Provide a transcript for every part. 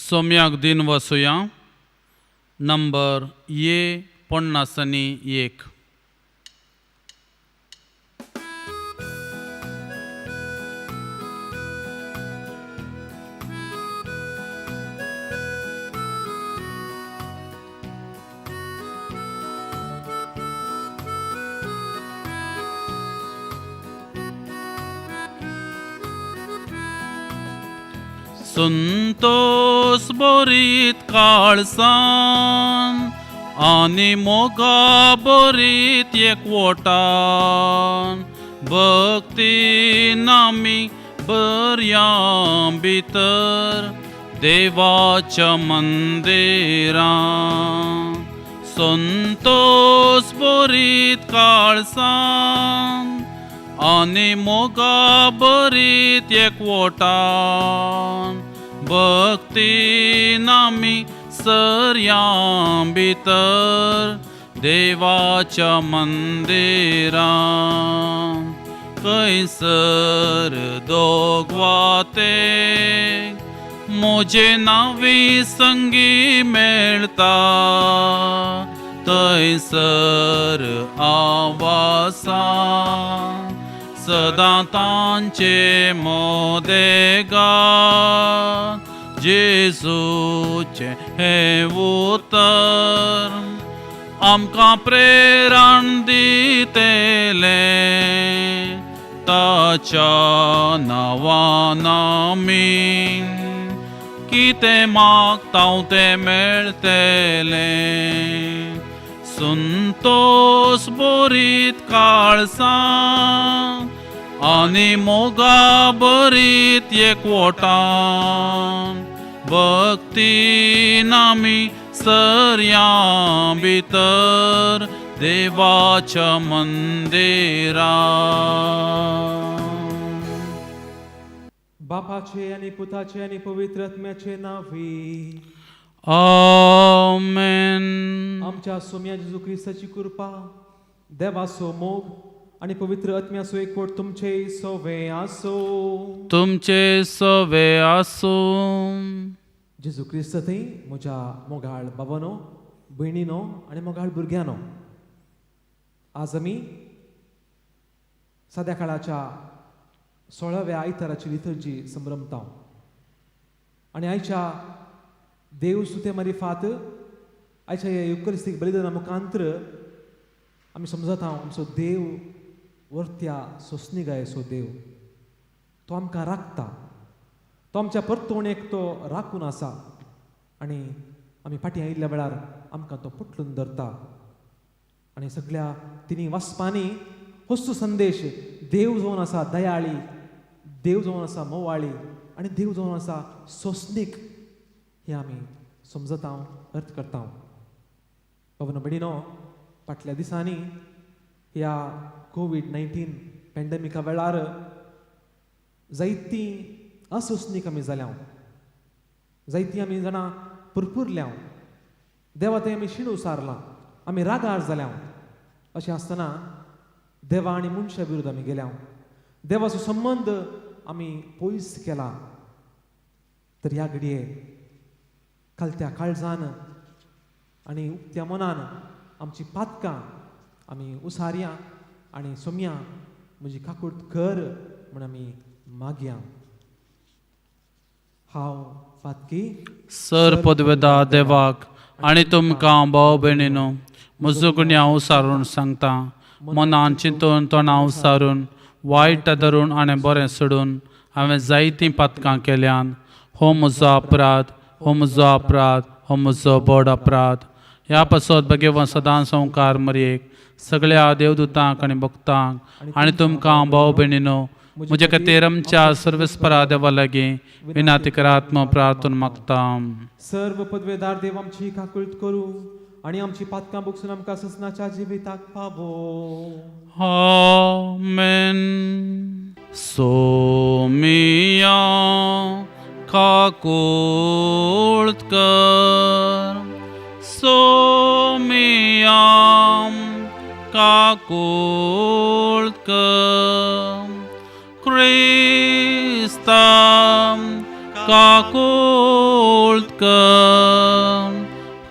सोम्याक दिन वसुया number A 51. Santosh बरीत काळसान आनी मोगा बरीत एकवटान भक्ती नामी बऱ्या भितर देवाच्या मंदिरान संतोष बरीत काळसान आनी मोगा बरीत एकवटान भक्ती नामी सरया भितर देवाच्या मंदिरान खंयसर दोगवाते म्हजे नावी संगी मेळटा थंयसर आवासा सदां तांचे मोदेगा जेजूचें हें उतर आमकां प्रेरण दितलें ताच्या नांवान आमी कितें मागता तें मेळटलें. संतोष बरीत काळसान आनी मोगा बरीत एकवटान भक्ती नामी सरया भितर देवाच्या मंदिरान. बापाचे आनी पुताचे आनी पवित्र आत्म्याचे नांवी आमेन. आमच्या सोम्या जेजू क्रिस्ताची कृपा, देवाचो मोग आनी पवित्र आत्म्याचो एकवट तुमचे सोवे आसो. तुमचे सोवे आसूं. जेजू क्रिस्त थंय म्हज्या मोगाळ बाबानो, भयणीनो आनी मोगाळ भुरग्यानो, आज आमी सद्या काळाच्या 16व्या आयताराची लिथर्जी संभ्रमता आनी आयच्या देव सुते मारिफात आयच्या ह्या युकरिस्तीक बलिदाना मुखांत्र आमी समजता आमचो देव वर्त्या सोंसणीगायेचो देव, तो आमकां राखता, तो आमच्या परतवणेक तो राखून आसा आनी आमी फाटीं आयिल्ल्या वेळार आमकां तो पोटलून धरता. आनी सगळ्या तिनी वाचपांनी होच संदेश, देव जावन आसा दयाळी, देव जावन आसा मोवाळी आनी देव जावन आसा सोंसणीक, हें आमी समजता, अर्थ करता. बाबानो भयणीनो, फाटल्या दिसांनी ह्या कोवीड-19 पॅन्डेमिका वेळार जायतीं असोसणीक आमी जाल्या, जायतीं आमी जाणां पुरपुरल्या, देवा थंय आमी शिणू सारलां, आमी रागार जाल्या. अशें आसतना देवा आनी मनशा विरुद्ध आमी गेल्या, देवाचो संबंद आमी पयस केला. तर ह्या घडये कालत्या काळजान आनी उक्त्या मनान आमची पातकां आमी उसारया आनी सोमया म्हजी काकूट कर म्हूण आमी मागया. हांव फातकी सर पदवेदा देवाक आनी तुमकां भाव भयणीनो म्हजो गुन्यांव उसारून सांगता. मनान चिंतून तोंडां उसारून वायट धरून आनी बरें सोडून हांवें जायतीं पातकां केल्यान. हो म्हजो अपराध, हो म्हजो अपराध, हो म्हजो व्हड अपराध. ह्या पासत भगेवन सदां संवकार मरयेक सगळ्या देवदूतांक आनी भक्तांक आनी तुमकां भाव भयणीनो म्हजे खातीर आमच्या सर्वेस्परा देवा लागीं विनाती करात म्हूण प्रार्थना मागता. सर्व पदवेदार देव आमची काकूळट करूं आनी आमची पातकां भोगसून आमकां ससनाच्या जिविताक पावो. आमेन. सोमिया काकूळट कर, सोमिया काकूळट कर, क्रिस्ता काकूळत कर,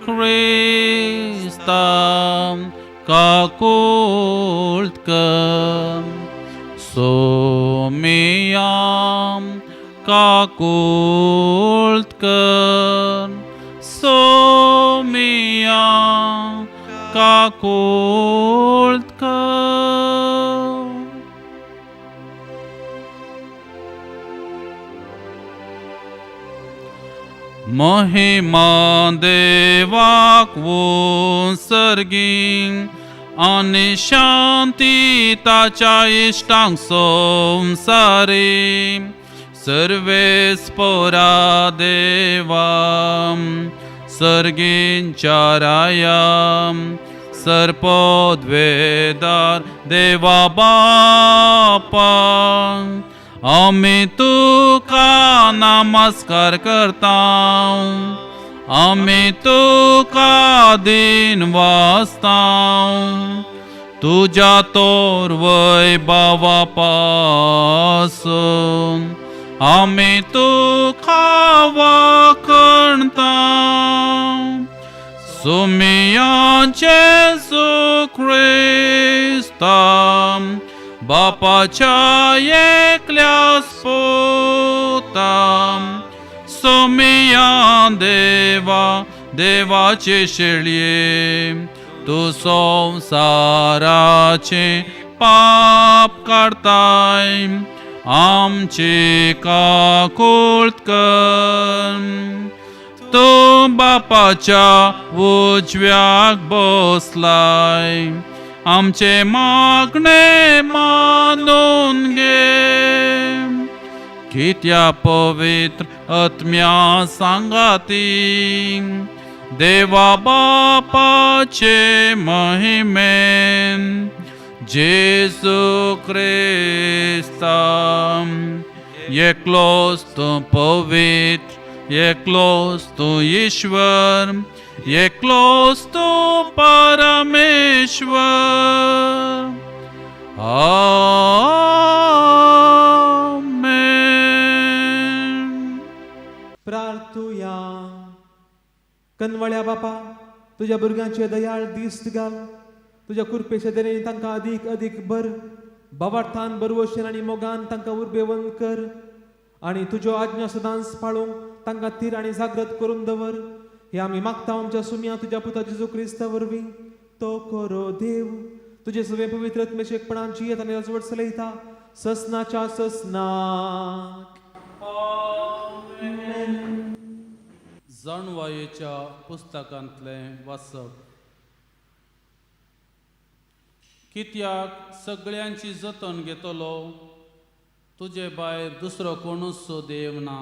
क्रिस्ता काकूळत कर, सोमिया काकूळत कर, सोमिया काकूळत कर। महिमा देवाक सर्गी आनी शांती ताच्या इश्टांक संवसारी। सर्वेस पोरा देवा सर्गींच्या राया सर्पद्वेदार देवा बापा आमी तुका नमस्कार करता, आमी तुका दिन वाचता, तुज्या तोर वैभवा पासून आमी तुका वाखणता। सुमिया जेजू क्रिस्ता बापाच्या एकल्या पुता, सोमिया देवा देवाचे शेळये, तूं संवसाराचें पाप काडताय, आमची काकूळत कर। तूं बापाच्या उजव्याक बसलाय, आमचे मागणे मानून घे। कित्या पवित्र आत्म्या सांगाती देवा बापाचे महिमेन जेजू क्रिस्ता एकलोच तूं पवित्र, एकलोच तूं ईश्वर, एकलोच तूं परमेश्वर। आमेन। प्रार्थुया। कनवळ्या बापा, तुज्या भुरग्यांचे दयाळ दिस्त घाल, तुज्या कृपेच्या देणे तांकां अदीक अदीक बर बाबार्थान बरवशेन आनी मोगान तांकां उर्बेवंत कर आनी तुज्यो आज्ञा सदांच पाळूंक तांकां थीर आनी जागृत करून दवर। हे आमी मागता आमच्या सुमया तुज्या पुता जेजू क्रिस्ता वरवीं। तो करो देव तुजे सगळे पवित्र आत्म्याचे एकपणान जियेत आनी राजवट चलयता ससनाच्या ससनाक। जाणवायेच्या पुस्तकांतलें वाचप। कित्याक सगळ्यांची जतन घेतलो, तुजे भायर दुसरो कोणूच देव ना।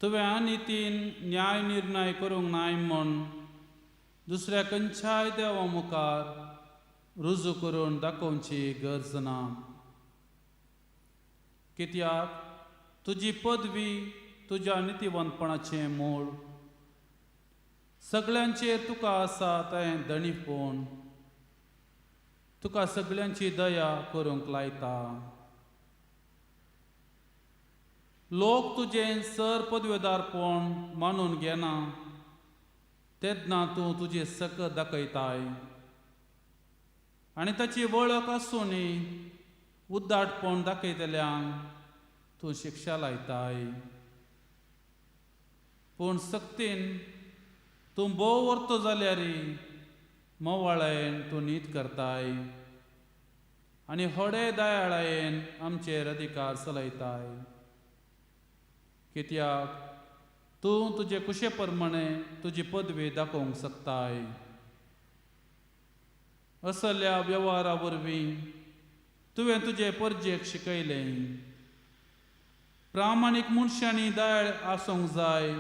तुवें आनी तीन न्याय निर्णय करूंक नाय म्हूण दुसऱ्या खंयच्याय देवा मुखार रुजू करून दाखोवची गरज ना। कित्याक तुजी पदवी तुज्या नितीवंतपणाचें मूळ, सगळ्यांचेर तुका आसा तें धणीपण, तुका सगळ्यांची दया करूंक लायता। लोक तुजें सर पदवेदारपण मानून घेना तेन्ना तूं तुजें सकत दाखयताय आनी ताची वळख आसूनय उद्दाटपण दाखयतल्यांक तूं शिक्षा लायताय। पूण सक्तीन तूं भोव वर्तो जाल्यार मोवाळायेन तूं नीत करताय आनी होडे दयाळायेन आमचेर अधिकार चलयताय। कित्याक तूं तुजे कुशे प्रमाणे तुजी पदवी दाखोवंक शकताय। असल्या वेव्हारा वरवीं तुवें तुजे परजेक शिकयलें। प्रामाणीक मनशांनी दयाळ आसूंक जाय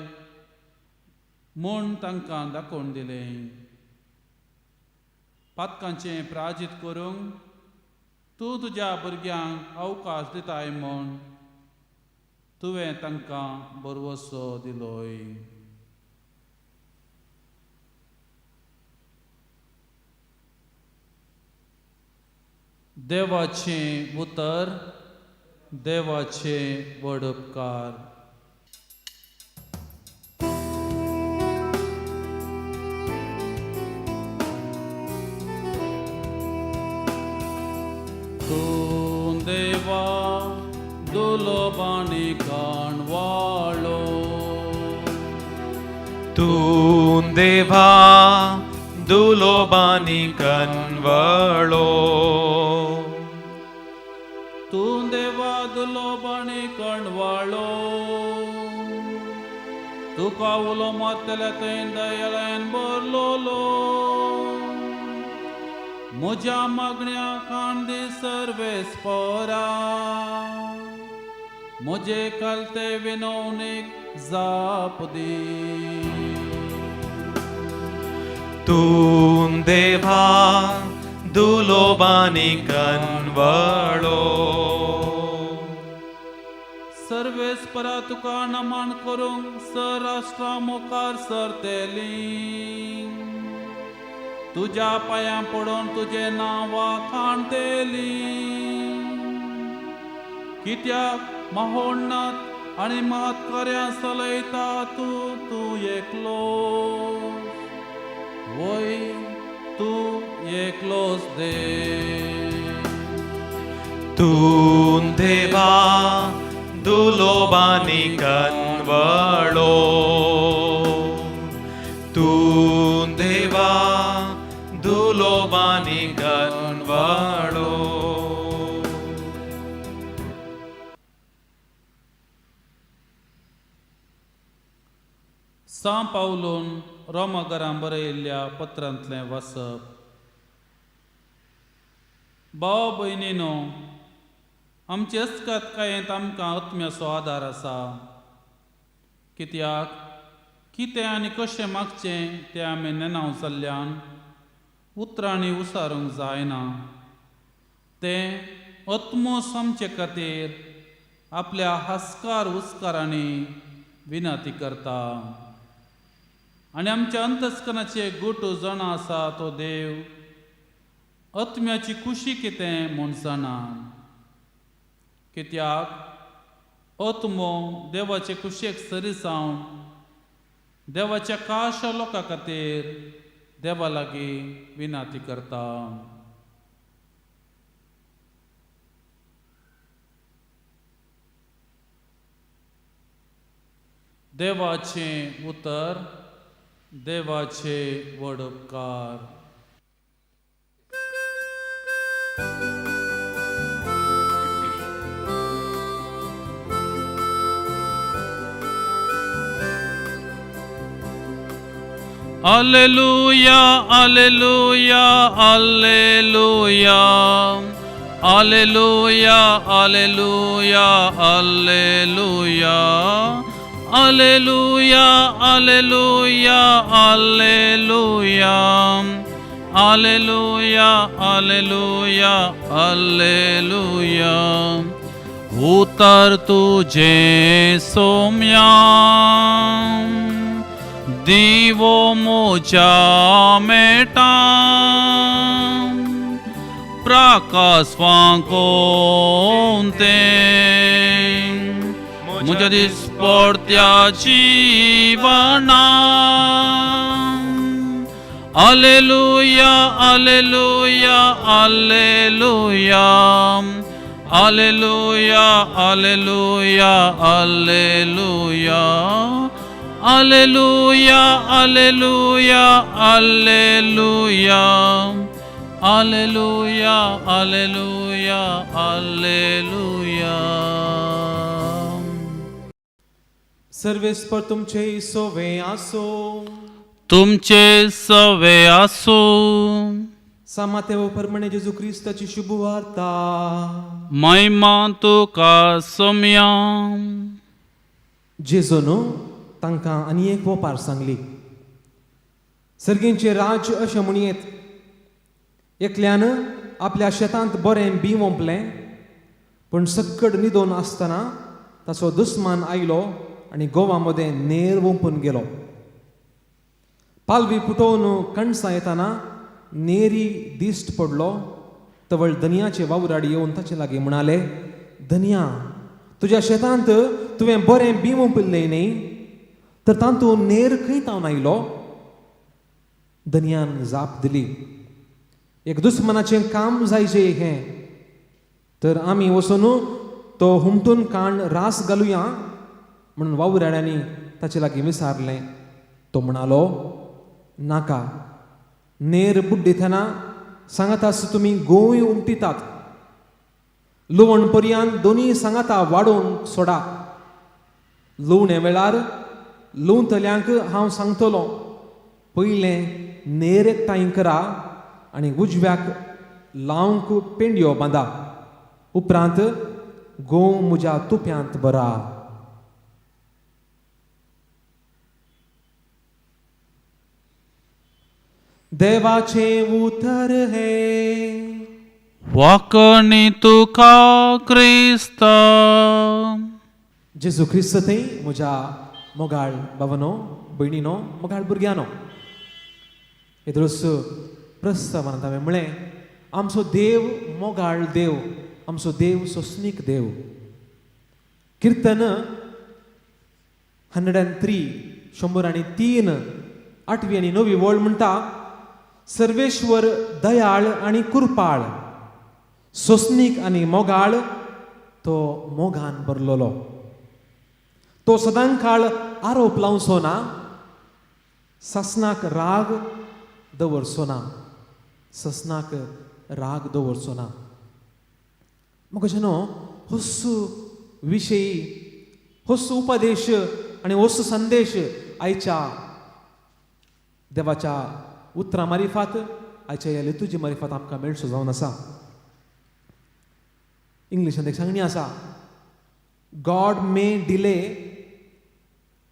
म्हूण तांकां दाखोवन दिलें। पातकांचें प्राजीत करूंक तूं तुज्या भुरग्यांक अवकाश दिताय म्हूण तुवें तांकां भरवसो दिलोय। देवाचें उतर। देवाचे व्हड उपकार. तूं देवा दुलोबानी काणवाळो, तूं देवा दुलोबानी कनवळो, तूं देवा दुलोबानी कणवाळो, तुका उलो मारतल्या थंय दयाळ्यान भरलोलो, म्हज्या मागण्या कांदी सर्वेस्परा, म्हजे कलते विनवणीक जाप दी. तूं देवा दुलोबानी कनवळो, सर्वेस्परा तुका नमन करूंक सराष्ट्रा मुखार सरतेली, तुज्या पांयां पडून तुजें नांव वाखाणतेली, कित्याक महोन्नत आनी महत्कार्यां चलयता तूं, तूं एकलो वय, तूं एकलोच देव. तूं देवा दुलोबानी कनवळो, तूं देवा दुलोबानी कनवळो. सां पावलून रोमाघरां बरयल्ल्या पत्रांतलें वाचप. भाव भयणीनो, आमचे अस्कतकायेंत आमकां आत्म्याचो आदार आसा, कित्याक कितें आनी कशें मागचें तें आमी नेणाव जाल्ल्यान उतरांनी उसारूंक जायना. तें आत्मो आमचे खातीर आपल्या हास्कार उस्कारांनी विनंती करता आनी आमच्या अंतस्कनाचे गुट जाणा आसा तो देव आत्म्याची खुशी कितें म्हूण जाणा, कित्याक आत्मो देवाचे खुशयेक सरी जावन देवाच्या काशा लोकां खातीर देवा लागीं विनंती करता. देवाचें उतर, देवाचे व्हड उपकार. Alleluia, alleluia, alleluia, alleluia, alleluia, alleluia, alleluia, alleluia, alleluia, alleluia, alleluia, alleluia. उतर तुझे सोम्या दिवो मोजा मेटा, प्रकाश फांकोते मुझे दिसपडत्या जीवना. Alleluia, alleluia, alleluia, alleluia, alleluia, alleluia, alleluia, alleluia, alleluia, alleluia, alleluia, alleluia. सर्वेस्पर तुमचे सोवे आसो, तुमचे सवे आसो. सामातेव परमणे जेजू क्रिस्ताची शुभ वार्ता. महिमा तुका सोम्या. जेजून तांकां आनी एक वोपार सांगली, सर्गेंचें राज्य अशें म्हणयेत, एकल्यान आपल्या शेतांत बरें बी वोंपलें, पूण सक्कड न्हिदोन आसतना ताचो दुस्मान आयलो आनी गोवा मदें नेर वोंपून गेलो. पालवी पुटोवन कणसां येतना नेरी दिश्ट पडलो, तवळ दनयाचे वावराडी येवन ताचे लागीं म्हणाले, धनया, तुज्या शेतांत तुवें बरें बीं ओंपिल्लें न्ही, तर तातूंत नेर खंय तावन आयलो? धनयान जाप दिली, एक दुस्मनाचें काम जायचें हें, तर आमी वचून तो हुमटून काण रास घालुया. म्हणून वावराड्यांनी ताचे लागीं विचारलें. तो म्हणालो, नाका, नेर बुड्डितना सांगातास तुमी गोंय उमटितात. लुवण पर्यंत दोनी सांगाता वाडोवन सोडा. लुवणे वेळार लुवतल्यांक हांव सांगतलो, पयलें नेर एकठांय करा आनी उजव्याक लावंक पेंडयो बांदा, उपरांत गोंव म्हज्या तुप्यांत भरा. देवाचें उतर हें. वाकणी तुका क्रिस्ता. जेजू क्रिस्त थंय म्हज्या मोगाळ बाबानो, भयणीनो, मोगाळ भुरग्यानो, येदोळस प्रस्तावान हांवें म्हळें, आमचो देव मोगाळ देव, आमचो देव सोंसणीक देव. किर्तन 103, 103, 8वी आनी 9वी वळ म्हणटा, सर्वेश्वर दयाळ आनी कुरपाळ, सोंसणीक आनी मोगाळ, तो मोगान भरलेलो. तो सदांकाळ आरोप लावचो ना, सासनाक राग दवरचो ना, ससनाक राग दवरचो ना. म्हाका न्हू होसो विशयी, होसो उपदेश आनी होसो संदेश आयच्या देवाच्या उतरां मारिफात, आयच्या ह्या लितुजी मारिफात आमकां मेळचो जावन आसा. इंग्लिशांत एक सांगणी आसा, God may delay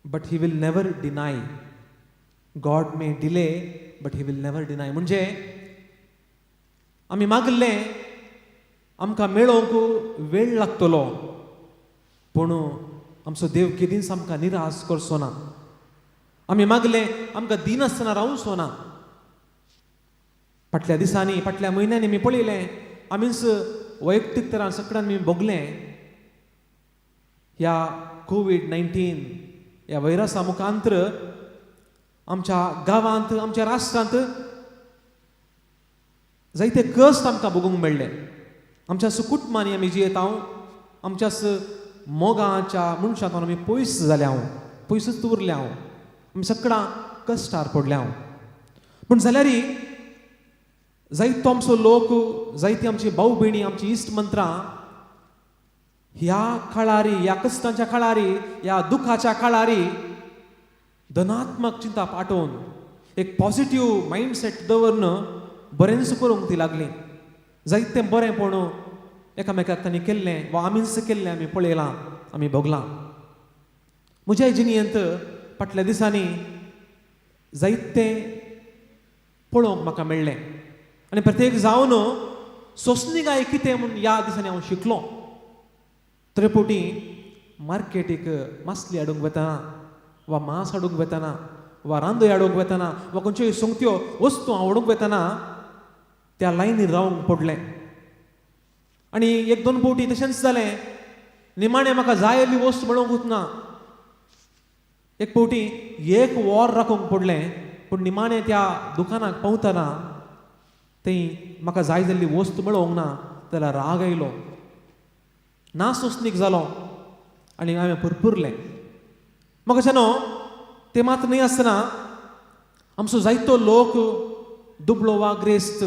but he will never deny. God may delay but he will never deny. म्हणजे आमी मागलें आमकां मेळोवंक वेळ लागतलो, पूण आमचो देव केदींच आमकां निराश करचो ना. आमी मागलें आमकां दिनासतना रावचो ना. फाटल्या दिसांनी, फाटल्या म्हयन्यांनी आमी पळयलें, आमीच वैयक्तीक तरान सगळ्यान आमी भोगलें ह्या कोवीड-19 ह्या व्हायरसा मुखांत्र आमच्या गांवांत, आमच्या राष्ट्रांत जायते कश्ट आमकां भोगूंक मेळ्ळे. आमच्या कुटुंबांनी आमी जियेता, आमच्या मोगाच्या मनशांत आमी पयस जाल्या, पयसूच उरल्या, आमी सगळां कश्टार पडल्या. पूण जाल्यार जायतो आमचो लोक, जायती आमची भाव भयणी, आमची इश्ट मंत्रां ह्या काळारी, ह्या कश्टांच्या काळारी, ह्या दुखाच्या काळारी धनात्मक चिंता पाठोवन एक पॉझिटीव मायंडसेट दवरून बरेंच करूंक ती लागली. जायतें बरें पूण एकामेकाक तांणी केल्लें वा आमीच केल्लें आमी पळयलां, आमी भोगलां. म्हज्या जिणेंत फाटल्या दिसांनी जायतें पळोवंक म्हाका मेळ्ळें आनी प्रत्येक जावन सोंसणीकाय कितें म्हूण ह्या दिसांनी हांव शिकलो. त्रिपुटी मार्केटीक मासली हाडूंक वतना वा मांस हाडूंक वतना वा रांदय हाडूंक वतना वा खंयच्योय सोंगत्यो वस्तू हांव हाडूंक वतना त्या लायनीर रावंक पडलें. आनी एक दोन फावटी तशेंच जालें, निमाणें म्हाका जाय आसली वस्तू मेळोवंकूच ना. एक फावटी एक वर राखूंक पडलें, पूण निमाणें त्या दुकानाक पावतना थंय म्हाका जाय जाल्ली वस्तू मेळोवंक ना, जाल्यार राग आयलो, ना सोंसणीक जालो आनी हांवें पुरपुरलें. म्हाका कशें न्हू तें मात न्हय आसतना आमचो जायतो लोक दुबळो वा ग्रेस्त,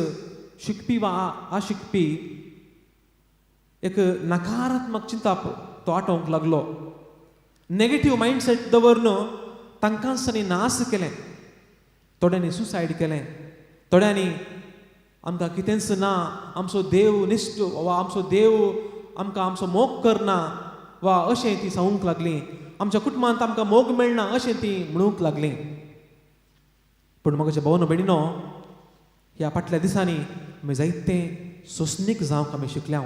शिकपी वा आशिकपी, एक नकारात्मक चिंताप तो आटोवंक लागलो. नेगेटीव मायंडसेट दवरून तांकांच तांणी नाश केलें. थोड्यांनी सुसायड केलें, थोड्यांनी आमकां कितेंच ना, आमचो देव निश्ठ वा आमचो देव आमकां आमचो मोग करना वा अशें ती सांगूंक लागली, आमच्या कुटुंबांत आमकां मोग मेळना अशें ती म्हणूंक लागली. पूण म्हज्या भावनो भयणीनो, ह्या फाटल्या दिसांनी आमी जायतें सोंसणीक जावंक आमी शिकल्या.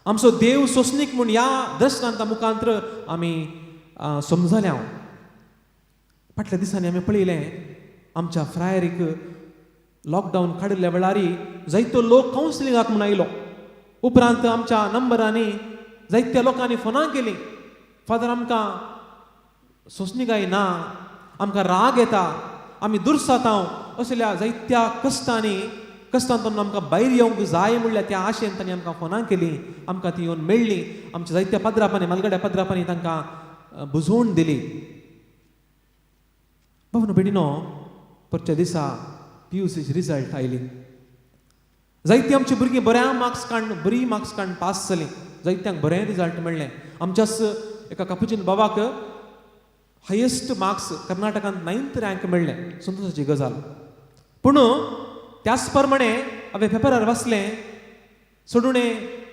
आमचो देव सोंसणीक म्हूण ह्या दृश्टांता मुखांत्र आमी समजल्या. फाटल्या दिसांनी आमी पळयलें आमच्या फ्रायरीक लॉकडावन काडिल्ल्या वेळार जायतो लोक कावन्सिलिंगाक म्हूण आयलो. उपरांत आमच्या नंबरांनी जायत्या लोकांनी फोनां केली, फादर आमकां सोंसणीकाय ना, आमकां राग येता, आमी दुर्सातां, असल्या जायत्या कश्टांनी कश्टांतून आमकां भायर येवंक जाय म्हणल्यार त्या आशेन तांणी आमकां फोनां केली, आमकां ती येवन मेळ्ळी. आमच्या जायत्या पद्रापांनी, मालगड्या पद्रापांनी तांकां बुजोवन दिली. बाबा बेडिनो, परच्या दिसा पीयूसीची रिजल्ट आयली. जायतीं आमची भुरगीं बऱ्या मार्क्स काडून, बरी मार्क्स काडून पास जालीं. जायत्यांक बरें रिजल्ट मेळ्ळें. आमच्याच एका कापुचीन बाबाक हायेस्ट मार्क्स कर्नाटकांत 9th rank मेळ्ळें. संतोशाची गजाल. पूण त्याच प्रमाणे हांवें पेपरार वाचलें, सोडूणे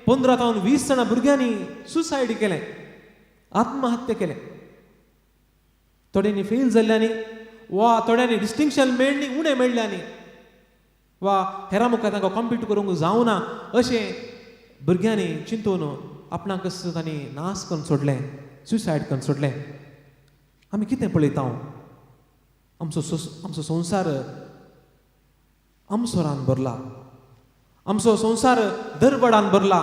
15 जावन 20 जाणां भुरग्यांनी सुसायड केलें, आत्महत्या केलें. थोड्यांनी फेल जाल्ल्यांनी वा थोड्यांनी डिस्टिंक्शन मेळ्ळी उणें मेळ्ळ्यांनी वा हेरां मुखार तांकां कॉम्पीट करूंक जावना अशें भुरग्यांनी चिंतून आपणाक तांणी नाश करून सोडलें, सुसायड करून सोडलें. आमी कितें पळयता? आमचो आमचो संवसार आमसोरान भरला, आमचो संवसार दरबडान भरला,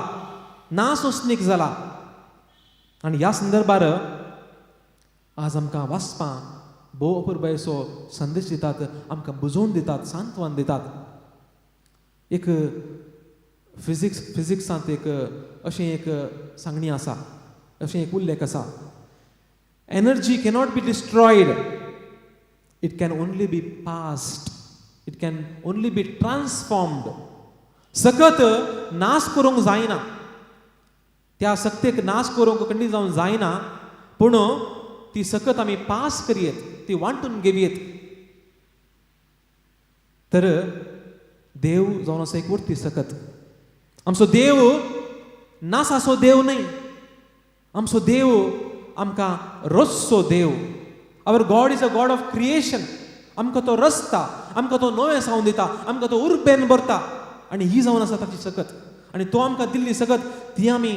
ना सोंसणीक जाला. आनी ह्या संदर्भार आज आमकां वाचपां भोव अपुरबायेचो संदेश दितात, आमकां बुजोवन दितात, सांत्वन दितात. एक फिजिक्सांत एक अशें एक सांगणी आसा, अशें एक उल्लेख आसा, energy cannot be destroyed, it can only be passed, it can only be transformed. सकत नाश करूंक जायना, त्या सक्तेक नाश करूंक खंडीत जावन जायना, पूण ती सकत आमी पास करयेत, ती वांटून घेवयेत. तर देव जावन आसा एक वर्ती सकत. आमचो देव नासाचो देव न्हय, आमचो देव आमकां रसचो देव. Our God is a God of creation. आमकां तो रचता, आमकां तो नवें सावन दिता, आमकां तो उर्बेन भरता आनी ही जावन आसा ताची सकत. आनी तो आमकां दिल्ली सकत ती आमी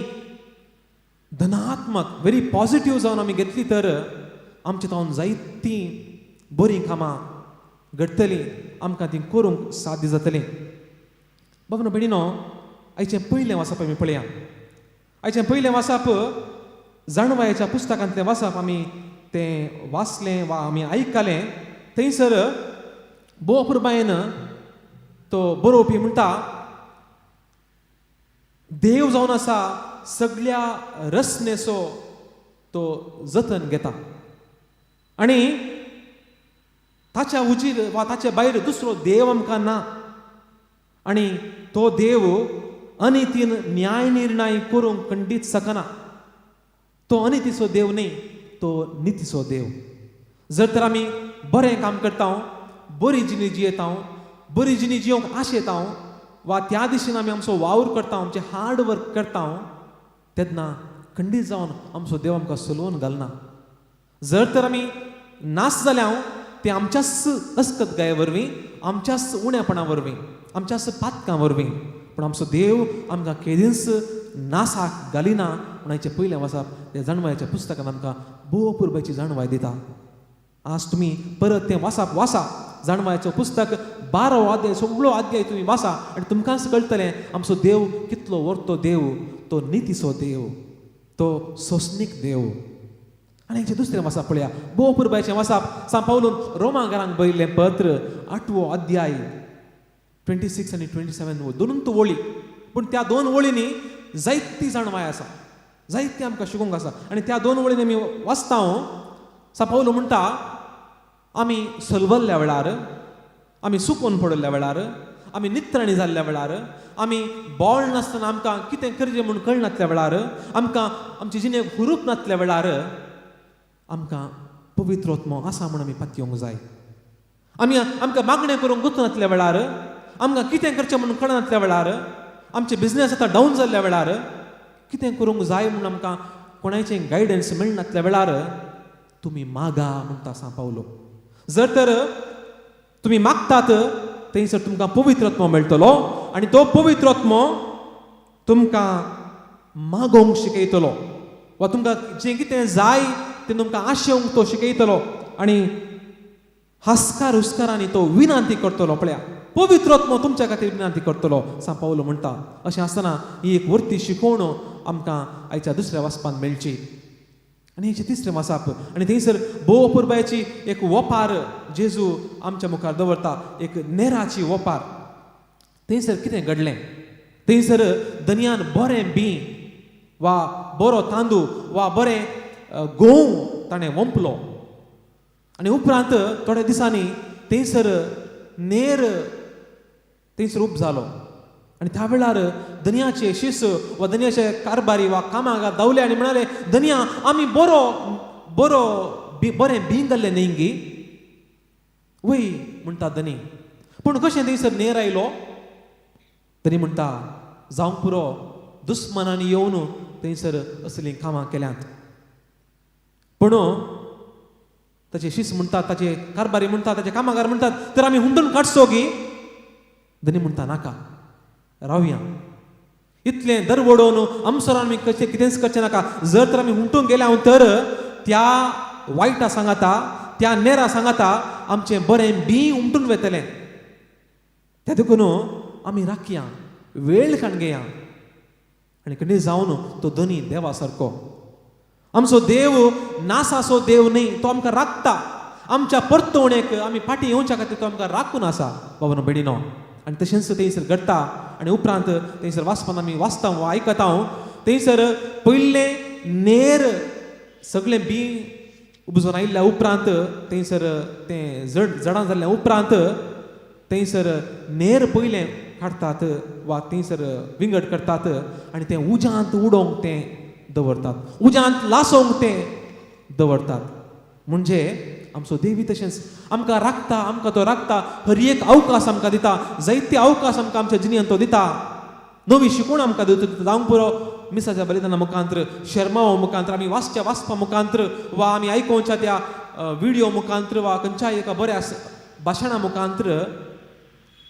धनात्मक, व्हेरी पॉजिटीव जावन आमी घेतली तर आमचे तावन जायतीं बरीं कामां घडटलीं, आमकां तीं करूंक साध्य जातलीं. बाबा भयणीनो, आयचें पयलें वाचप आमी पळया. आयचें पयलें वाचप जाणवायेच्या पुस्तकांतलें वाचप आमी तें वाचलें वा आमी आयकलें. थंयसर भोव अपुरबायेन तो बरोवपी म्हणटा, देव जावन आसा सगळ्या रचनेचो तो जतन घेता आनी ताच्या उजीर वा ताच्या भायर दुसरो देव आमकां ना आनी तो देव अनितीन न्याय निर्णय करूंक खंडीत शकना. तो अनितीचो देव न्हय, तो नितीचो देव. जर तर आमी बरें काम करता, बरी जिणी जियेता, बरी जिणी जियोंक आशेता वा त्या दिशेन आमी आमचो वावर करता, आमचें हार्ड वर्क करता, तेन्ना खंडीत जावन आमचो देव आमकां सलोवन घालना. जर तर आमी नास जाल्या ते आमच्याच अस्कत गाये वरवीं, आमच्याच उणेपणा वरवीं, आमच्याच पातकां वरवीं, पूण आमचो देव आमकां केदींच नासाक घालिना. म्हूण आयचें पयलें वाचप तें जाणवायच्या पुस्तकान आमकां भोव अपुरबायची जाणवाय दिता. आज तुमी परत तें वाचप वाचा, जाणवायचो पुस्तक 12वो अध्याय, सगळो अध्याय तुमी वाचा आनी तुमकांच कळटलें आमचो देव कितलो वर्तो देव, तो नितीचो देव, तो सोंसणीक देव. आनी हेचें दुसरें वाचप पळया, भोव अपुरबायचें वाचप, सांत पावलून रोमांकारांक बरयल्लें पत्र 8वो अध्याय 26 आनी 27, दोनूच वळी, पूण त्या दोन वळींनी जायती जाणवाय आसा, जायती आमकां शिकोवंक आसा. आनी त्या दोन वळींनी आमी वाचता, सांत पावलू म्हणटा, आमी सलवल्ल्या वेळार, आमी सुकोवन पडिल्ल्या वेळार, आमी नित्राणी जाल्ल्या वेळार, आमी बोळ नासतना आमकां कितें करचें म्हूण कळनासल्या वेळार, आमकां आमचे जिणेक हुरूप नासल्या वेळार आमकां पवित्र आत्मो आसा म्हूण आमी पातयेवंक जाय. आमी आमकां मागणें करूंक गुतनासल्या वेळार, आमकां कितें करचें म्हूण कळनासल्या वेळार, आमचे बिजनेस आतां डावन जाल्ल्या वेळार कितें करूंक जाय म्हूण आमकां कोणायचें गायडन्स मेळनासल्या वेळार तुमी मागा म्हणटा सांत पावलो. जर तर तुमी मागतात थंयसर तुमकां पवित्र आत्मो मेळटलो आनी तो पवित्र आत्मो तुमकां मागोवंक शिकयतलो वा तुमकां जें कितें जाय तें तुमकां आशेवंक तो शिकयतलो आनी हास्कार हुस्कारांनी तो विनंती करतलो. पळया, पवित्र आत्मो तुमच्या खातीर विनंती करतलो सांत पावलो म्हणटा. अशें आसतना ही एक वर्ती शिकवण आमकां आयच्या दुसऱ्या वाचपान मेळची. आनी हेचें तिसरें वाचप आनी थंयसर भोव अपुरबायेची एक वोपार जेजू आमच्या मुखार दवरता, एक नेराची वोपार. थंयसर कितें घडलें? थंयसर धनयान बरें बी वा बरो तांदूळ वा बरें गोंव ताणें वंपलो आनी उपरांत थोड्या दिसांनी थंयसर नेर थंयसर उब जालो आनी त्या वेळार धनयाचे शीस वा धनयाचे कारबारी वा कामाक धांवले आनी म्हणाले, धनया आमी बरो बरो बी बरें बी घाल्लें न्ही गी? वय म्हणटा धनी, पूण कशें थंयसर नेर आयलो? धनी म्हणटा, जावंक पुरो, दुस्मानांनी येवन थंयसर असलीं कामां केल्यांत. पूण ताचे शीस म्हणटात, ताचे कारबारी म्हणटात, ताचे कामागार म्हणटात, तर आमी हुंडून काडचो गी? धनी म्हणटा, नाका, रावया, इतलें दर वडोवन आमसर आमी कशें कितेंच करचें नाका. जर तर आमी हुंटून गेले हांव तर त्या वायटा सांगाता, त्या नेरा सांगाता आमचें बरें बी उमटून वेतलें. त्या देखून आमी राखया, वेळ काण घेया. आनी खंय जावन तो धनी देवा सारको, आमचो देव नासाचो देव न्ही, तो आमकां राखता. आमच्या परतवणेक आमी फाटीं येवच्या खातीर तो आमकां राखून आसा बाबानो भयणीनो. आनी तशेंच थंयसर घडटा. आनी उपरांत थंयसर वाचपान आमी वाचता वा आयकता, थंयसर पयलें नेर सगळें बी उपजून आयिल्ल्या उपरांत थंयसर तें जड जडां जाल्ल्या उपरांत थंयसर नेर पयलें काडटात वा थंयसर विंगड करतात आनी तें उज्यांत उडोवंक तें दवरतात, उज्यांत लासोवंक तें दवरतात. म्हणजे आमचो देवी तशेंच आमकां राखता, आमकां तो राखता, हर एक अवकाश आमकां दिता, जायते अवकाश आमकां आमच्या जिणेंत तो दिता, नवी शिकवण आमकां दिता. जावंक पुरो मिसाच्या बलिदाना मुखांत्र, शेर्मांवा मुखांत्र, आमी वाचच्या वाचपा मुखांत्र वा आमी आयकोवच्या त्या विडियो मुखांत्र वा खंयच्याय एका बऱ्या भाशणा मुखांत्र,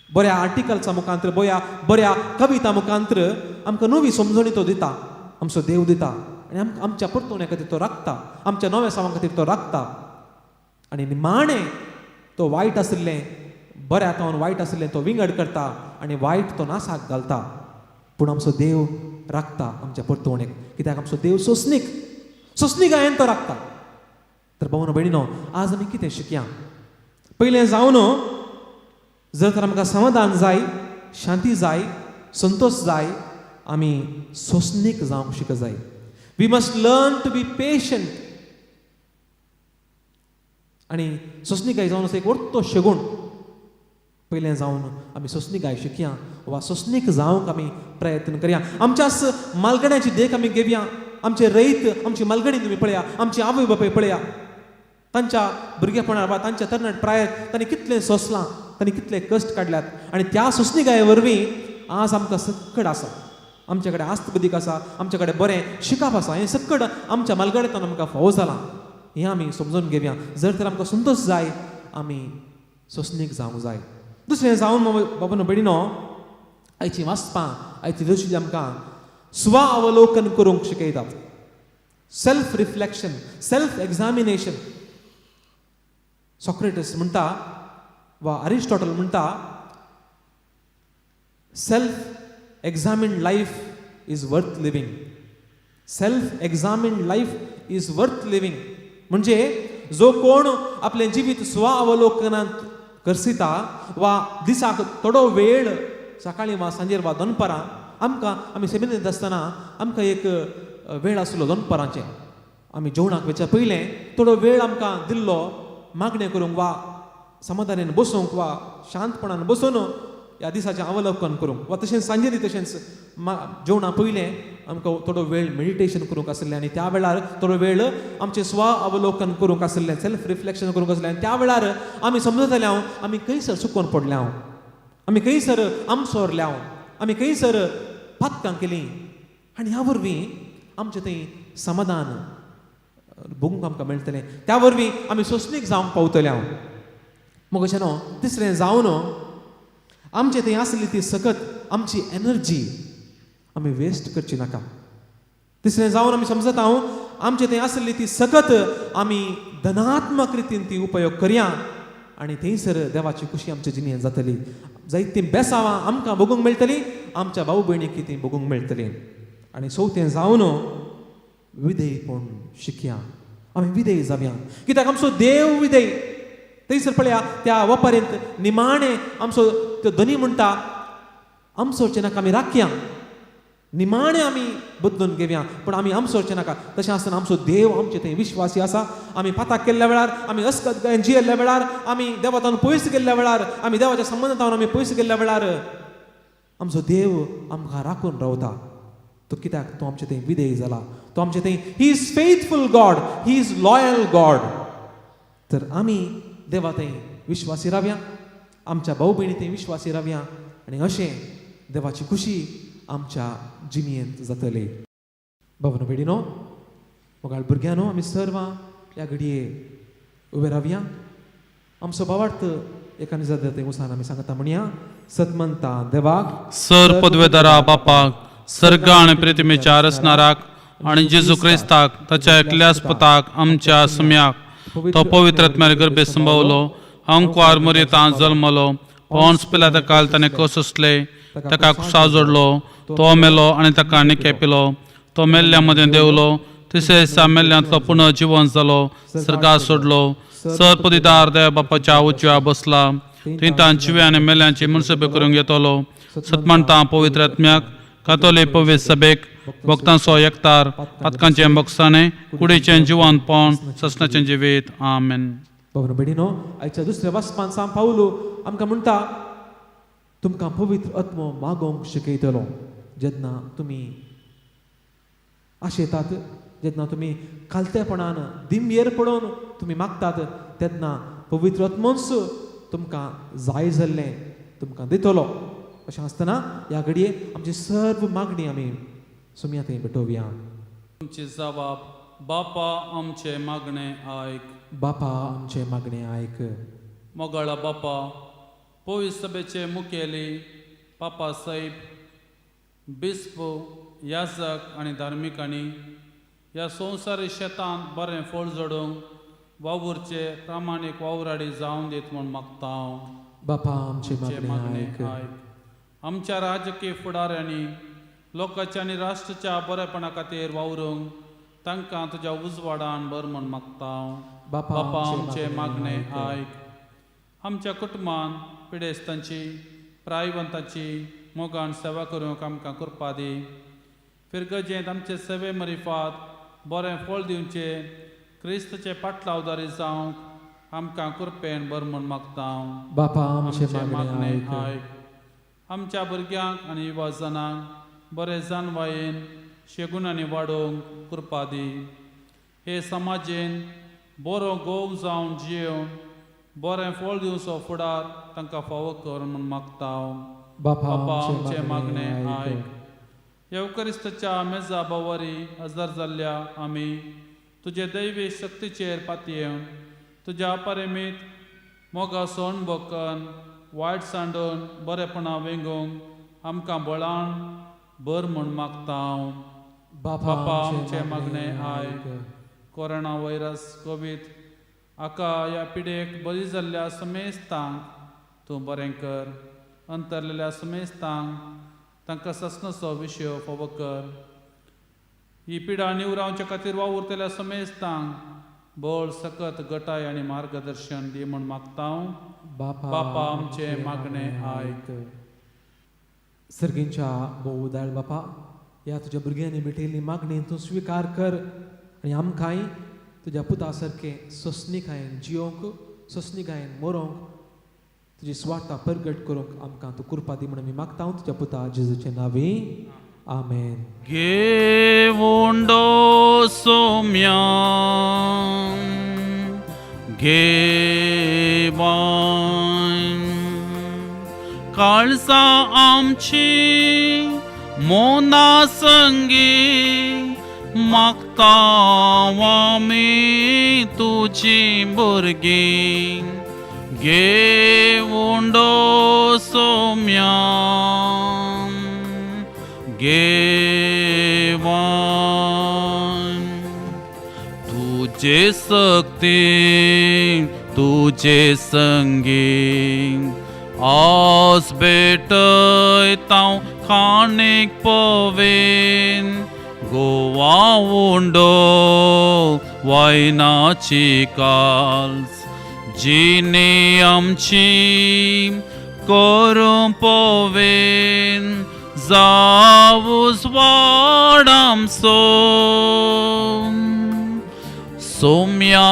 बऱ्या आर्टिकल्सा मुखांत्र, बऱ्या बऱ्या कविता मुखांत्र आमकां नवी समजणी तो दिता, आमचो देव दिता. आनी आमच्या परतवण्या खातीर तो राखता, आमच्या नव्या सावां खातीर तो राखता. आनी निमाणें तो वायट आशिल्लें बऱ्या तावन वायट आशिल्लें तो विंगड करता आनी वायट तो नासाक घालता. पूण आमचो देव राखता आमच्या परतवणेक, कित्याक आमचो देव सोंसणीक, सोंसणीकायेन तो राखता. तर भावनो भयणीनो, आज आमी कितें शिकया? पयलें जावन जर तर आमकां समाधान जाय, शांती जाय, संतोश जाय, आमी सोंसणीक जावंक शिक जाय. We must learn to be patient. आनी सोंसणीकाय जावन आसा एक व्हडलो शगूण. पयलें जावन आमी सोंसणीकाय शिकया वा सोंसणीक जावंक आमी प्रयत्न करया. आमच्याच मालगड्याची देख आमी घेवया. आमचे रयत, आमची मालगडी तुमी पळया, आमची आवय बापूय पळया, तांच्या भुरगेपणार वा तांच्या तरणाट प्रायेर तांणी कितलें सोंसलां, तांणी कितले कश्ट काडल्यात. आनी त्या सोंसणीकाये वरवीं आज आमकां सक्कड आसा, आमचे कडेन आस्त बदीक आसा, आमचे कडेन बरें शिकप आसा. हें सक्कड आमच्या मालगड्यांतल्यान आमकां फावो जालां, हें आमी समजून घेवया. जर तर आमकां संतोश जाय, आमी सोंसणीक जावंक जाय. दुसरें जावन बाबानो भयणीनो, आयची वाचपां, आयची दृश्टी आमकां स्व अवलोकन करूंक शिकयतात. Self reflection, self examination. Socrates म्हणटा वा अरिस्टॉटल म्हणटा, self examined life is worth living. Self examined life is worth living. म्हणजे जो कोण आपलें जिवीत स्व अवलोकनांत करसिता वा दिसाक थोडो वेळ सकाळीं वा सांजेर वा दनपारां, आमकां आमी सेमिनारींत आसतना आमकां एक वेळ आसलो दनपारांचें, आमी जेवणाक वचच्या पयलें थोडो वेळ आमकां दिल्लो मागणें करूंक वा समाधानान बसूंक वा शांतपणान बसून ह्या दिसाचें अवलोकन करूंक, वा तशेंच सांजेरी तशेंच जेवणा पयलें आमकां थोडो वेळ मेडिटेशन करूंक आशिल्लें. आनी त्या वेळार थोडो वेळ आमचें स्व अवलोकन करूंक आशिल्लें, सेल्फ रिफ्लेक्शन करूंक आशिल्लें. आनी त्या वेळार आमी समजतले हांव आमी खंयसर चुकोन पडले हांव, आमी खंयसर आमसोरले हांव, आमी खंयसर पातकां केलीं. आनी ह्या वरवीं आमचें थंय समाधान भोगूंक आमकां मेळटलें. त्या वरवीं आमी सोंसणीक जावंक पावतले हांव. मग अशें न्हू, तिसरें जावन आमचे थंय आसली ती सकत, आमची एनर्जी आमी वेस्ट करची नाका. तिसरें जावन आमी समजता हांव आमचे थंय आसली ती सकत आमी धनात्मक रितीन ती उपयोग करया आनी थंयसर देवाची खुशी आमच्या जिणेंत जातली. जायतीं बेसावां आमकां भोगूंक मेळटलीं, आमच्या भाव भयणीक ती भोगूंक मेळटली. आनी चवथें जावन विधेयपण शिकया, आमी विधेय जावया, कित्याक आमचो देव विधेय. थंयसर पळया त्या वपारेंत निमाणें आमचो तो धनी म्हणटा आमचो नाका आमी राखया, निमाणें आमी बदलून घेवया, पूण आमी आमसोरचें नाका. तशें आसतना आमचो देव आमचे थंय विश्वासी आसा. आमी पाताक केल्ल्या वेळार, आमी अस्कत जियेल्ल्या वेळार, आमी देवातान पयस गेल्ल्या वेळार, आमी देवाच्या संबंदान आमी पयस गेल्ल्या वेळार आमचो देव आमकां राखून रावता. तो कित्याक तो आमचे थंय विधेय जाला, तो आमचे थंय he is faithful God, he is loyal God. तर आमी देवा थंय विश्वासी रावया, आमच्या भाव भयणी थंय विश्वासी रावया आनी अशें देवाची खुशी आमच्या जिणयेंत जातली. बाबानो भयणीनो, मोगाळ भुरग्यांनो, आमी सर्वां ह्या घडये उबे रावया. आमचो भावार्थ एका निजाद थंय वसान आमी सांगता म्हणया, सतमंता देवाक सर पदवेदारा बापाक, सर्ग आनी पृथ्वीच्या रचणाराक आनी जेजू क्रिस्ताक ताच्या एकल्याच पुताक आमच्या सुम्याक, तो पवित्र आत्म्यार गर्भे संभवलो, अंकवार मुरितां जल्मलो, पोन्स पिलाता काल ताणें कसोसले, ताका कुसा जोडलो, तो मेलो आनी ताका निके पिलो, तो मेल्ल्या मदें देंवलो, तिसऱ्या दिसा मेल्ल्यांतलो पुनः जिवन जालो, सर्गा सोडलो, सर पदिदार देव बापाच्या उजव्या बसला, थंय तां जिव्या आनी मेल्यांची मनसबे करूंक येतलो. सतमानता पवित्र आत्म्याक, कातोली पवित्र सभेक, भक्तांचो एकतार, पातकांचें बक्षाणें, कुडीचें जिवनपण, ससनाचें जिवीत. आमेन. बाबानो भयणीनो, आयच्या दुसऱ्या वाचपान सांग पावलो आमकां म्हणटा, तुमकां पवित्र आत्मो मागोवंक शिकयतलो. जेन्ना तुमी आशेतात, जेन्ना तुमी खालतेपणान दिमयेर पडोवन तुमी मागतात, तेन्ना पवित्र आत्मोच तुमकां जाय जाल्लें तुमकां दितलो. अशें आसतना ह्या घडये आमची सर्व मागणी आमी सुमया थंय भेटोवया. तुमची जबाब बापा आमचे मागणें आयक. बापा आमचें मागणें आयक. मोगाळा बापा, पवित्र सभेचे मुखेली पापा साहेब, बिस्प, याजक आनी धार्मिकांनी ह्या संवसारी शेतांत बरें फळ जोडूंक वावुरचे प्रामाणीक वावराडी जावन दीत म्हूण मागता हांव. बापा आमचें आमचें मागणें मागणें आयक. आयक. आमच्या राजकीय फुडाऱ्यांनी लोकांच्या आनी राष्ट्राच्या बरेपणा खातीर वावरूंक तांकां तुज्या उजवाडान बर म्हूण मागता हांव. बापा बापा आमचें आमचें मागणें मागणें आयक. आमच्या कुटुंबान पिडेस्तांची, प्रायवंताची मोगान सेवा करूंक आमकां कृपा दी. फिरगजेंत आमचे सेवे मरिफात बरें फळ दिवचें क्रिस्तचे पाटलावदारी जावंक आमकां कृपेन बर म्हूण मागता हांव. बापा आमचें आमचें मागणें मागणें आयक. आयक. आमच्या भुरग्यांक आनी युवा जाणांक बरें जाणवायेन शेगुणांनी वाडोवंक कृपा दी. हे समाजेन बरो गोव जावन जियेवन बरें फळ दिवचो फुडार तांकां फावो कर म्हूण मागता हांव. बापा बापा आमचें आमचें मागणें मागणें आयक. आयक. येवकरिस्ताच्या मेजा बावरी हजर जाल्ल्या आमी तुजे दैवी शक्तीचेर पातयेवन तुज्या अपरिमीत मोगा सोण बोकन वायट सांडून बरेपणा वेंगोवंक आमकां बळान भर म्हूण मागता हांव. बापा बापा आमचें आमचें मागणें मागणें आयक. आयक. कोरोना व्हायरस कोवीड हाका ह्या पिडेक बरी जाल्ल्या समेस्तांक तूं बरें कर. अंतरलेल्या समेस्तांक तांकां ससनाचो विशय फावो कर. ही पिडा निवरावचे खातीर वावुरतल्या समेस्तांक बळ, सकत, गटाय आनी मार्गदर्शन दी म्हूण मागता हांव. बापा बापा आमचें मागणें आयक. सर्गींच्या भोव दयाळ बापा, ह्या तुज्या भुरग्यांनी भेटयल्ली मागणी तूं स्विकार कर आनी आमकांय तुज्या पुता सारकें सोंसणीकायेन जियोवंक, सोंसणीकायेन मरोवंक, तुजी स्वार्था परगट करूंक आमकां तूं कृपा दी म्हूण आमी मागता तुज्या पुता जेजूचे नांवी. आमेन. घेवंडो सोम्या घेवान काळजा आमची मोना संगी मागता आमी तुजी भुरगीं. घेवंडो सोम्या घेवान तुजे सक्ती तुजे संगी आज भेटयता खाणीक पवेन. गोवा उंडो वायनाची काल्स जिणे आमची करूं पोवेन जावूस वाड आमचो सोम्या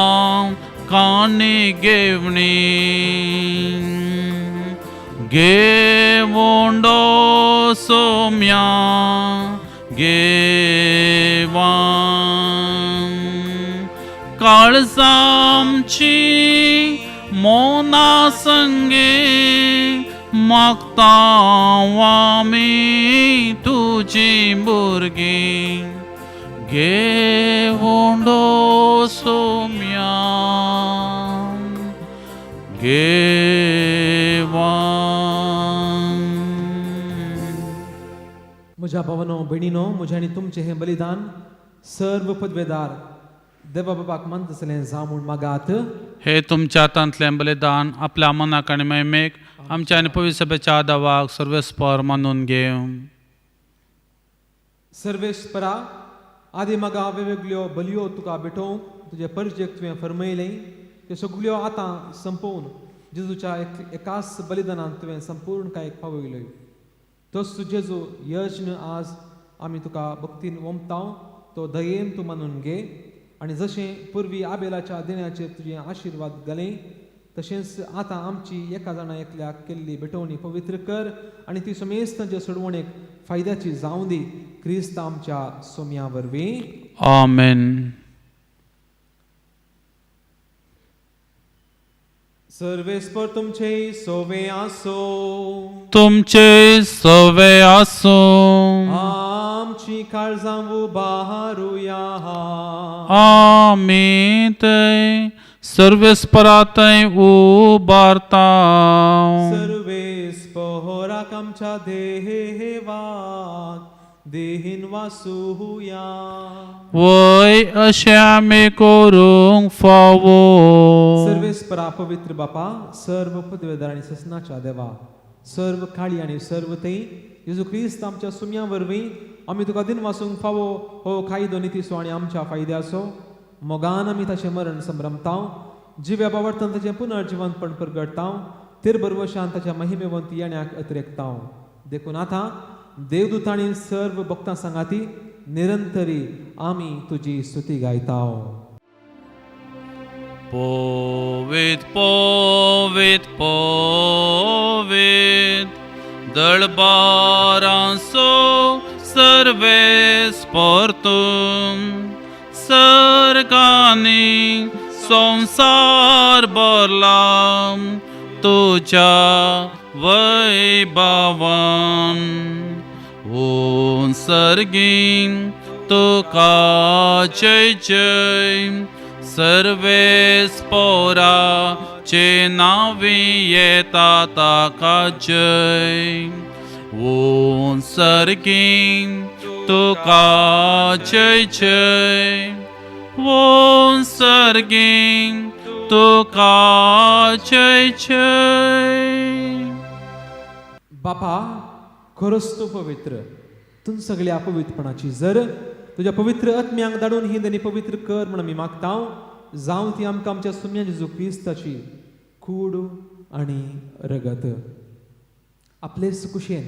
काणी घेवणी घेवंडो सोम्या घेवा काळजामची मोना संगे मागता आमी तुजी भुरगीं घेवंडो सोम्या घेवा. म्हज्या भावानो भयणीनो, म्हजें आनी तुमचें हें बलिदान सर्व पदवेदार देवा बाबाक मानता आसलें जावं म्हूण मागात. हे तुमच्या हातांतलें बलिदान आपल्या मनाक आनी महिमेक आमच्या आनी पवित्र सभेच्या दावाक सर्वेस्पर मानून घेवं. सर्वेस्परा आदी मागा वेगवेगळ्यो बलयो तुका भेटोवंक तुजे परजेक तुवें फरमयलें त्यो सगळ्यो आतां संपोवन जेजूच्या एकाच बलिदानान तुवें संपूर्ण कांय पावयल्यो. तोच जेजू यज्ञ आज आमी तुका भक्तीन ओंपता तो दयेन तूं मानून घे आनी जशें पुर्वी आबेलाच्या देण्याचेर तुजें आशिर्वाद घालें तशेंच आतां आमची एका जाणा एकल्याक केल्ली भेटवणी पवित्र कर आनी ती समेस्तांचे सोडवणेक फायद्याची जावं दी क्रिस्त आमच्या सोम्या वरवीं. आमेन. सर्वेस्पर तुमचे सोवे आसो. तुमचे सोवे आसो. आमची काळजां उबारुया. आमी थंय सर्वेस्परा थंय उबारता. सर्वेस्पराक आमच्या देवाक देहीन वासुया. वय अशें आमी करूंक फावो. सर्वेस्परा पवित्र बापा, सर्व पदवेदार आनी ससनाच्या देवा, सर्व काळी आनी सर्व थंय जेजू क्रिस्त आमच्या सुम्या वरवीं आमी तुका दिन वासूंक फावो हो कायदो नितीचो आनी आमच्या फायद्याचो मोगान आमी ताचें मरण संभ्रमताव, जिव्या बावर्तन ताचें पुनर्जिवंतपण परगटताव, तेर बरवशान ताच्या महिमेवंत येण्याक अतिरेकताव. देखून आतां देवदूतांनी सर्व भक्तां सांगाती निरंतरी आमी तुजी स्तुती गायताव. पोवीत पोवीत पोवीत दळबारांसो सर्वेस्पर तूं सर्गांनी संवसार भरला तुज्या वैभवान. सर्गीं तुका जय जय सर्वेस्पराचे नांवी येता ताका जय. सर्गीं तुका जय जय सर्गीं तुका जय जय. बापा खरोच तूं पवित्र, तूं सगळ्या पवित्रपणाची जर तुज्या पवित्र आत्म्यांक धाडून ही देणी पवित्र कर म्हूण आमी मागता. जावं ती आमकां आमच्या सुम्या जेजू क्रिस्ताची कूड आनी रगत. आपलेच कुशेन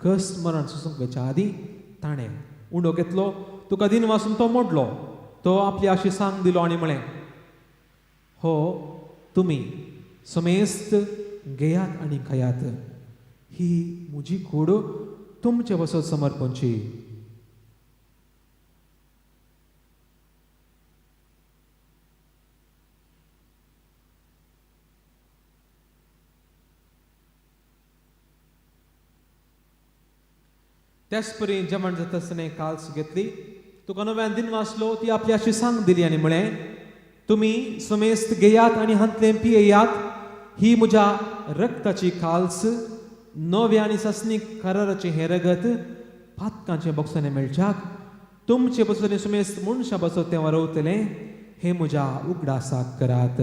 कस मरण सोसूंक वेच्या आदीं ताणें उंडो घेतलो, तुका दिन वासून तो मोडलो, तो आपली आशी सांग दिलो आनी म्हळें, हो तुमी समेस्त घेयात आनी खायात, ही म्हजी कूड तुमचे वसत समर्पणची. त्याच परी जेवण जाता आसतना काल्स घेतली, तुका नव्यान दिन वाचलो, ती आपली अशी सांग दिली आनी म्हळें, तुमी समेस्त घेयात आनी हांतलें पियेयात, ही म्हज्या रक्ताची काल्स, नव्या आनी सासणीक कराराचें हें रगत पातकांचें बक्षाणें मेळच्याक तुमचे बसून सुमेस्त मनशां बसत तें वरवतलें, हें म्हज्या उगडासाक करात.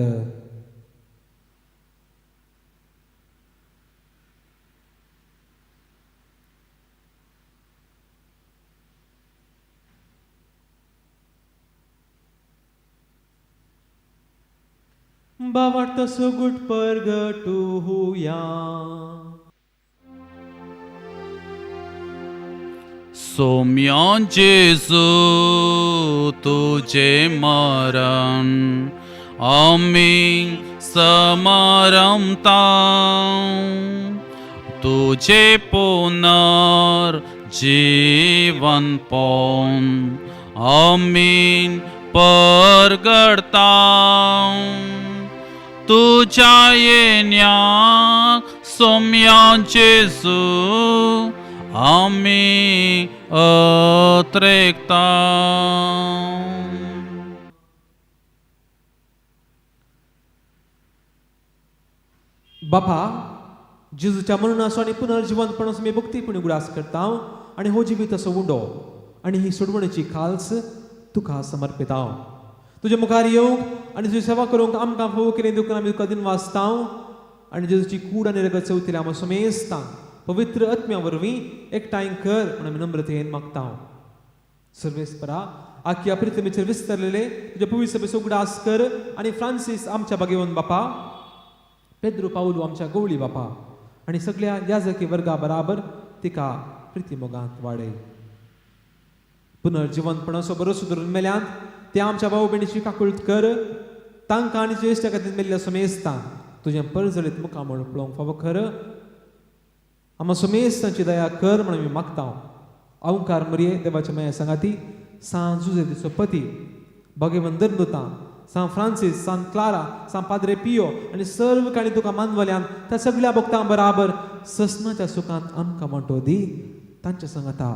बावाट सुगूट परगटुया. सोम्या जेजू तुझे मरण आमी समारंभता, तुझे पुनर जीवन पोन आमी परगडता. तुझ्या येण्याक सोम्या जेजू आमी अत्रेकता. बापा, जेजूच्या मरणाचो आनी पुनर्जिवंतपणाचो आमी भक्तीपणी उगडास करता आनी हो जिवीत असो उंडो आनी ही सोडवणेची खाल्स तुका समर्पिता. तुज्या मुखार येवंक आनी तुजी सेवा करूंक आमकां फावो केलें देखून आमी तुका दिनवासता आनी जेजूची कूड आनी रगत चवथील्या आमी समेस्तां पवित्र आत्म्या वरवीं एकठांय कर म्हूण आमी नम्रतेन मागता. सर्वेस्परा, आख्या पृथ्वीचेर विस्तरलेले तुज्या पवित्र सभेचो उगडास कर आनी फ्रांसीस आमच्या बागेवन बापा, पेद्रू पावलू आमच्या गवळी बापा आनी सगळ्या याजकी वर्गा बराबर तिका प्रिती मोगांत वाडय. पुनर्जिवंतपणाचो बरो सुदरून मेल्यांत त्या आमच्या भाव भयणीची काकूळत कर, तांकां आनी ज्येश्ठ खातीर मेल्ल्या समेस्तांक तुजें परजळीत मुखामळ पळोवंक फावो कर. आमा समेस्तांची दया कर म्हूण आमी मागता. अवंकार मरये देवाच्या माया सांगाती सांत जुझे पती भगवंत दर्दुतां सांत फ्रांसीस, सांत क्लारा, सांत पाद्रे पियो आनी सर्व काणी तुका मानवल्यान त्या सगळ्या भक्तां बराबर ससनाच्या सुखांत आमकां वांटो दी. तांच्या सांगाता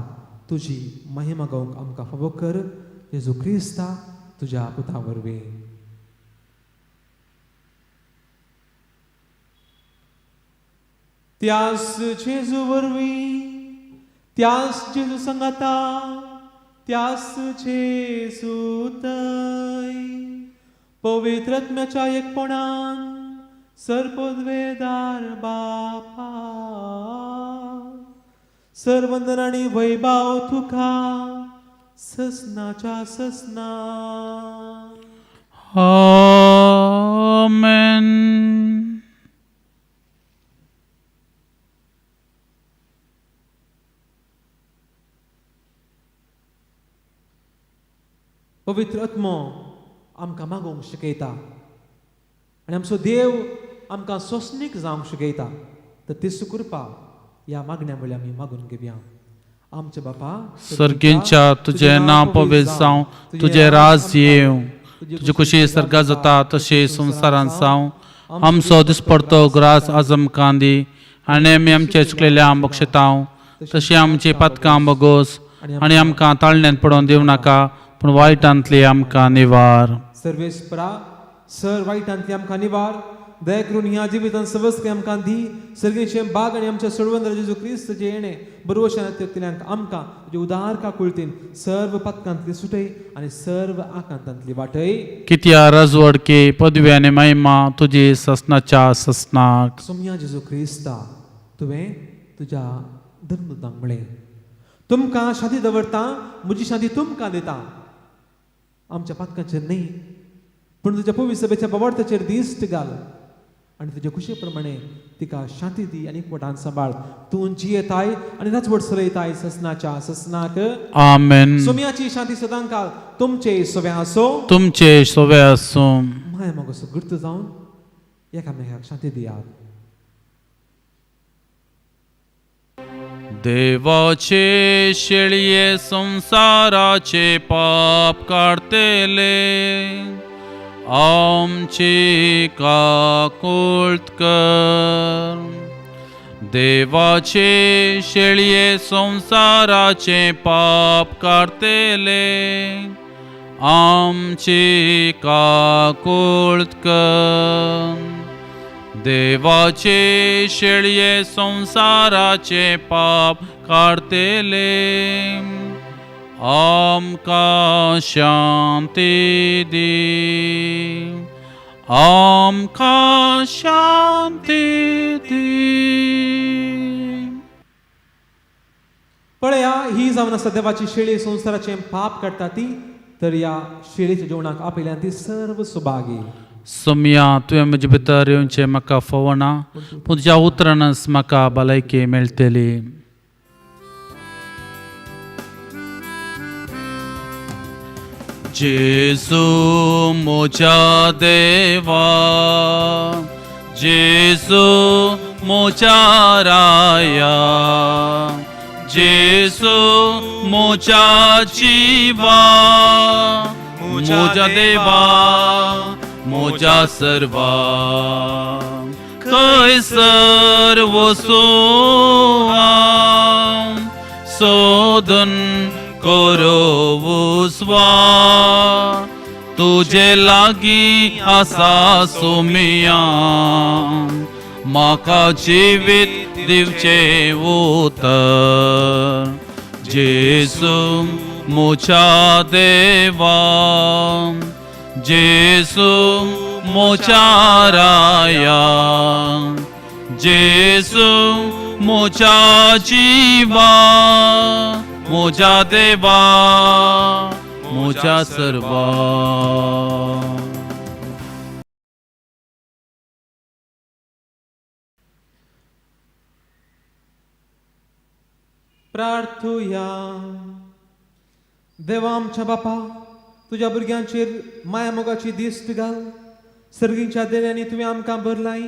तुजी महिमा गावंक आमकां फावो कर. जेजू क्रिस्ता तुज्या पुता वरवीं. त्यास जेजू वरवीं, त्यास जेजू सांगाता, त्यास जेजू तय पवित्र आत्म्याच्या एकपणान सर्पद्वेदार बापा सर्वंदन आनी वैभाव तुका ससनाच्या ससना. आमेन. पवित्र आत्मो आमकां मागूंक शिकयता आनी आमचो देव आमकां सोंसणीक जावंक शिकयता. तर ती कृपा ह्या मागण्या वयल्यान आमी मागून घेवया. आमचे बापा सर्गींच्या तुजें नांव पवित्र जावं, तुजें राज येवं, तुजी खुशी सर्गात जाता तशी संवसारांत जावं. आमचो दिसपडतो ग्रास आज आमकां दी आनी आमी आमचे चुकलेल्या बक्षतांव तशी आमची पातकां बगोस आनी आमकां ताळण्यांत पडोवन दिवं नाका, पूण वायटांतली आमकां निवार. सर्वेस्परा सर वायटांतली आमकां निवार. दया करून ह्या जिवितान सवस्की आमकां दी. सर्गेचे बाग आनी आमच्या सोडवंत जेजू क्रिस्तचे येणे बरोवशांतल्यांक आमकां तुजे उदार काकुळतीन सर्व पातकांतली सुटय आनी सर्व आकांतांतली वाटय. कित्या राजवडके पदवी आनी महिमा तुजी ससनाच्या ससनाक. सोमया जेजू क्रिस्ता, तुवें तुज्या धर्मदूतांक म्हळें, तुमकां शांती दवरता, म्हजी शांती तुमकां दिता. आमच्या पातकांचेर न्ही पूण तुज्या पवित्र सभेच्या बवार्थाचेर दिश्ट घाल आनी तुज्या खुशे प्रमाणे तिका शांती दी आनी पोटान सांबाळ. तूं जियेताय आनी राजवट चलयताय ससनाच्या ससनाक. आमेन. सोम्याची शांती सदांकाळ तुमचे सोवे आसो, तुमचे सोवे आसूं. माया मागोसो गुर्त जावन एकामेकाक शांती दियात. देवाचे शेळये संसाराचे पाप काडतेले आमची काकुळत कर. देवाचे शेळये संसाराचे पाप काडतेले आमची काकुळत कर. देवाचे शेळये संसाराचे पाप काडतेले आमकां शांती दी, आमकां शांती दी. पळया, ही जावन आसा देवाची शेळी संवसाराचें पाप काडटा ती. तर ह्या शेळीच्या जेवणाक आपयल्यान ती सर्व सुभागी. सोमया तुवें म्हजे भितर येवचें म्हाका फोवना, पूण तुज्या उतरानच म्हाका भलायकी मेळटली. जेजू म्हज्या देवा, जेजू म्हज्या राया, जेजू म्हज्या जिवा, म्हज्या देवा, म्हज्या सर्वा, खंयसर वचूं हांव, सोदून करो स्वा, तुजे लागीं आसा सोमिया, म्हाका जिवीत दिवचें उतर. जेजू म्हज्या देवा, जेजू म्हज्या राया, जेजू म्हज्या जिवा, म्हज्या देवा, म्हज्या सर्वा. प्रार्थुया. देवा आमच्या बापा, तुज्या भुरग्यांचेर माया मोगाची दिश्ट घाल. सर्गींच्या देण्यांनी तुवें आमकां भरलाय,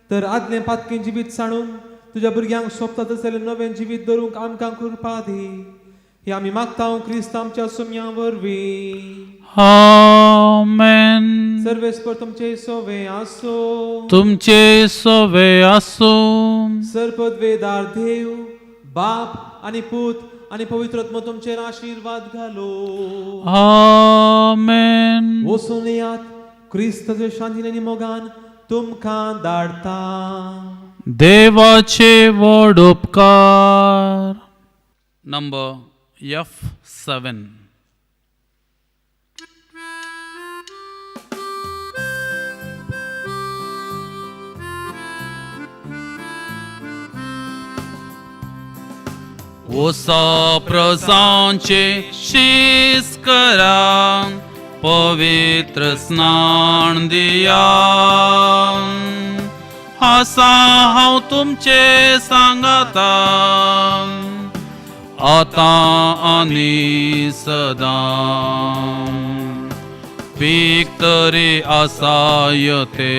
तर आदलें पातकें जिवीत सांडून तुज्या भुरग्यांक सोंपता तसलें नवें जिवीत दवरूंक आमकां कृपा दी. हे आमी मागता क्रिस्त आमच्या सुम्या वरवीं. आमेन. सर्वेस्पर तुमचे सोवे आसो. तुमचे सोवे आसूं. सर्पद्वेदार देव बाप आनी पूत आनी पवित्र आत्मो तुमचेर आशिर्वाद घालो. आमेन. वचून येयात, क्रिस्ताच्या शांतीन आनी मोगान तुमकां धाडटा. देवाचे व्हड उपकार. Number F7. ओसा प्रजांचे शीस करा, पवित्र स्नान दिया, आसा हांव तुमचे सांगाता, आतां आनी सदां. पीक तरी आसा यते,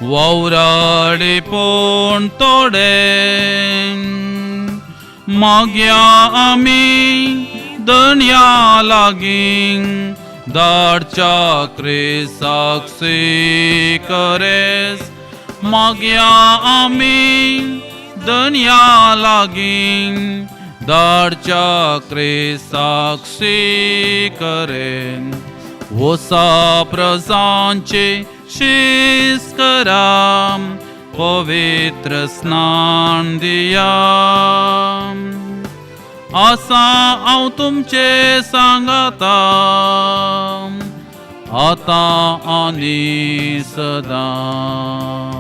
वावराडे पूण थोडे, मागया आमी दर्या लागीं, धाडच्या क्रिस्ताक स्विकारेस. मागया आमी दर्या लागीं, धाडच्या क्रिस्ताक स्विकारेन. ओसा प्रजांचे शीस करा, पवित्र स्नान दिया, आसा हांव तुमचे सांगाता, आतां आनी सदां.